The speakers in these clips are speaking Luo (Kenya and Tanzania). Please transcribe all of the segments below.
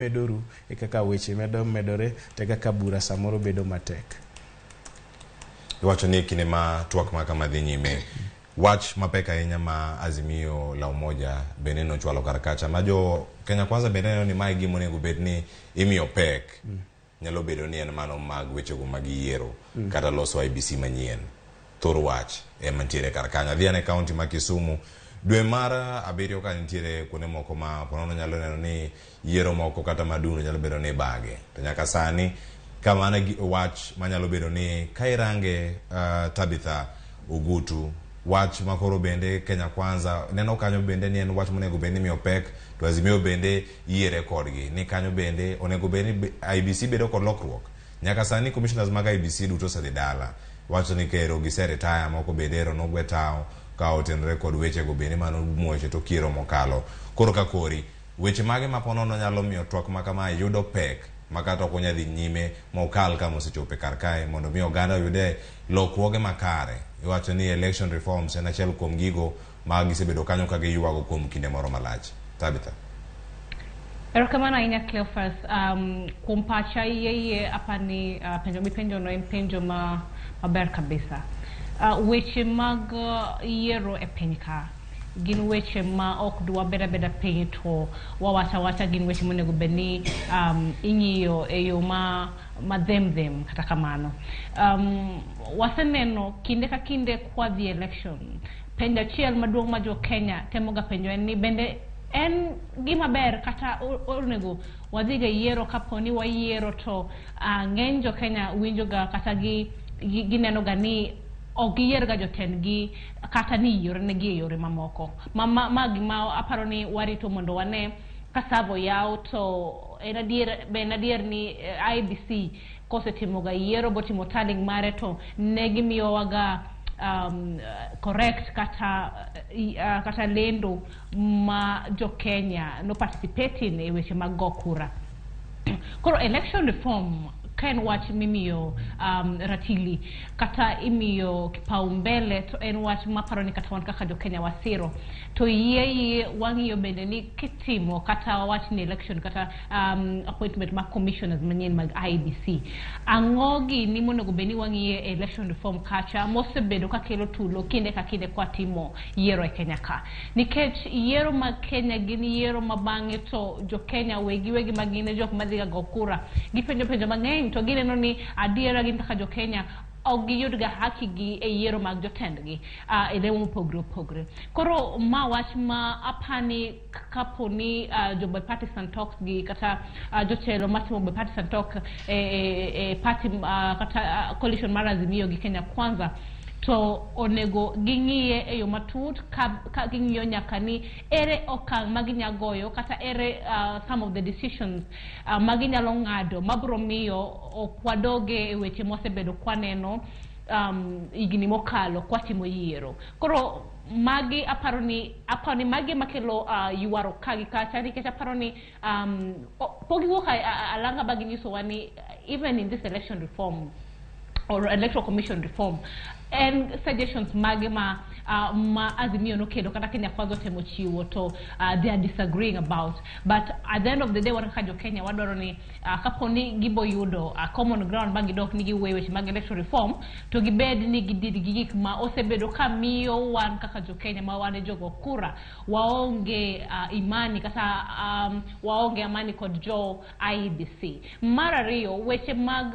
Medoru e kaka weche medo medore to e kaka bura samoro bedo matek. Iwacho ni e kinde ma twak ma kama dhi nyime, wach mapek ahinya ma Azimio la Umoja bende nochwalo kar kacha ma jo Kenya Kwanza bende neno ni mae gima onego bed ni imiyo pek nyalo bedo ni en mano mag wechego mag yiero kata loso IEBC manyien. Thor wach ema nitiere kar kanyo. Adhi ane kaunti ma Kisumu dwe mar abiriyo ka nitiere kuonde moko ma ponono nyalo neno ni yiero moko kata madundo nyalo bedo ni ibage. To nyaka sani ka mano e wach manyalo bedo ni ka irange Tabitha Ogutu wach ma koro bende Kenya Kwanza neno kanyo bende ni en wach monego bed ni imiyo pek to Azimio bende yiere kodgi ni kanyo bende onego bed ni IEBC bedo kod lokruok. Nyaka sani commissioners mag IEBC duto osedhi dala. Wacho ni kero gise retire moko bende ero nogwe tawo ka otenore kod weche go bende mano muoche to kiero mokalo. Koro ka kori weche mage ma ponono nyalo miyo twak ma kamae yudo pek ma kata ok onyal dhi nyime ma okal kama osechope kar kae mondo mi oganda oyude lokruoge makare. Iwacho ni election reforms en achiel kuom gigo ma gisebedo kanyo ka giywago kuom kinde moro malach. Tabitha. Erokamano ahinya, Cleophas. Kuom pacha iye iye apani penjo mipenjo no en penjo ma maber kabisa. Weche mag yiero e piny ka gin weche ma ok dwa bed abeda piny to wawacho awacha, gin weche monego bed ni ing'iyo e yo ma madhem dhem. Kata kamano, waseneno kinde ka kinde kwadhi election, penjo achiel maduong' ma jo Kenya temo ga penjo en ni bende en gima ber kata onego wadhiga yiero kapo ni wayiero to ng'eny jo Kenya winjo ga kata gi gineno ga ni ok giyier ga jotendgi kata ni yiorenegi e yore mamoko ma gima aparo ni warito mondo wane ka server oyaw to en adier be en adier ni IEBC kosetimo ga yiero botimo tallying mare to ne gimiyowa ga correct kata lendo ma jo Kenya no participate in e weche mag go kura. Koro election reform ka en wach mimiyo ratili kata imiyo kipaumbele, to en wach maparo ni kata wan kaka jo Kenya wasiro to yie yie wang'iyo bende ni kitimo kata wawach ni election kata appointment mag commissioners manyien mag IEBC, ang'o gini monego bed ni wang'iye e election reform kacha mosebedo kakelo tulo kinde ka kinde kwatimo yiero e Kenya ka, nikech yiero mag Kenya gin yiero ma bang'e to jo Kenya wegi wegi ma gin e jok madhi ga go kura gipenjo penjo mang'eny to gineno ni adiera gin kaka jo Kenya ok giyud ga haki gi e yiero mag jotendgi e lemo mopogore opogore. Koro ma wach ma apani kapo ni jo bipartisan talks gi kata jotelo matimo bipartisan talk e party kata coalition mar Azimio gi Kenya Kwanza to onego ging'iye e yo matut ka ging'iyo nyaka ni ere okang' ma ginya goyo kata ere some of the decisions ma ginyalo ng'ado mabiro miyo ok wadoge e weche mwasebedo kwaneno higni mokalo kwatimo yiero. Koro magi aparo ni magi ema kelo ywaruok ka gi kacha, nikech aparo ni pok giwuok alanga ba ginyisowa ni even in this election reform or Electoral Commission reform en suggestions mage ma Azimio nokelo kata Kenya Kwanza otemo chiwo to they are disagreeing about. But at the end of the day, wan kaka jo Kenya wadwaro ni kapo ni gibo yudo common ground ma gidok ni giweyo weche mag electoral reform to gibed ni gidid gi gik ma osebedo ka miyo wan kaka jo Kenya ma wan e jogo kura waonge imani kata waonge amani kod jo IEBC. Mar ariyo, weche mag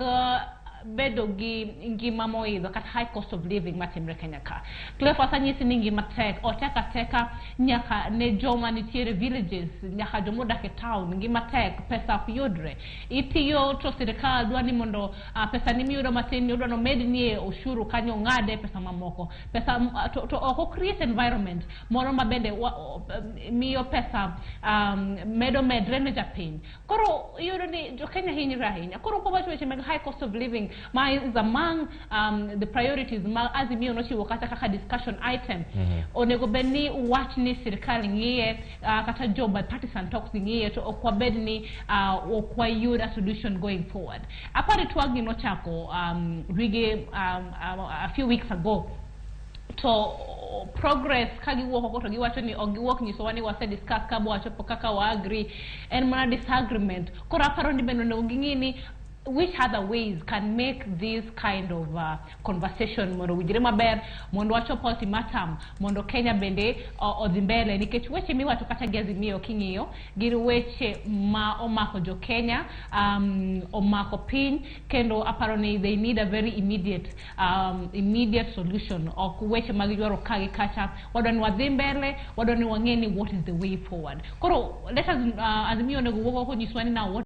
bedo gi ngima moidho kata high cost of living matimre Kenya ka. Cleophas, anyisi ni ngima tek, otek ateka nyaka ne joma nitiere villages, nyaka joma odak e town, ngima tek, pesa ok yudre. Itiyo to sirikal dwa ni mondo pesa ni miyudo matin ni odwa nomednie ushuru kanyo ng'ade pesa mamoko. Pesa to ok o create environment moro ma bende miyo pesa medo medre ne japiny. Koro iyudo ni jo Kenya hinyre ahinya. Koro kwawacho weche mag high cost of living ma is among the priorities ma Azimio nochiwo kata kaka discussion item, onego bed ni wach ni sirikal ng'iye kata jo bipartisan talks ng'iye to ok wabed ni ok wayud a solution going forward. Apani twag gi nochako wige a few weeks ago. To progress ka giwuok oko to giwacho ni ok giwuok nyisowa ni wase discuss ka wachopo kaka wa agree, en mana disagreement. Koro aparo ni bende onego ging'i ni which other ways can make this kind of conversation mondo owinjre maber, mondo wachop ultimatum, mondo Kenya bende odhi mbele, nikech weche miwacho kata gi Azimio king'iyo gin weche ma omako jo Kenya, omako piny, kendo aparo ni they need a very immediate solution. Ok weche mag ywaro ka gi kacha. Wadwa ni wadhi mbele, wadwa ni wang'e ni what is the way forward. Koro let us Azimio onego wuok oko nyiswa ni now what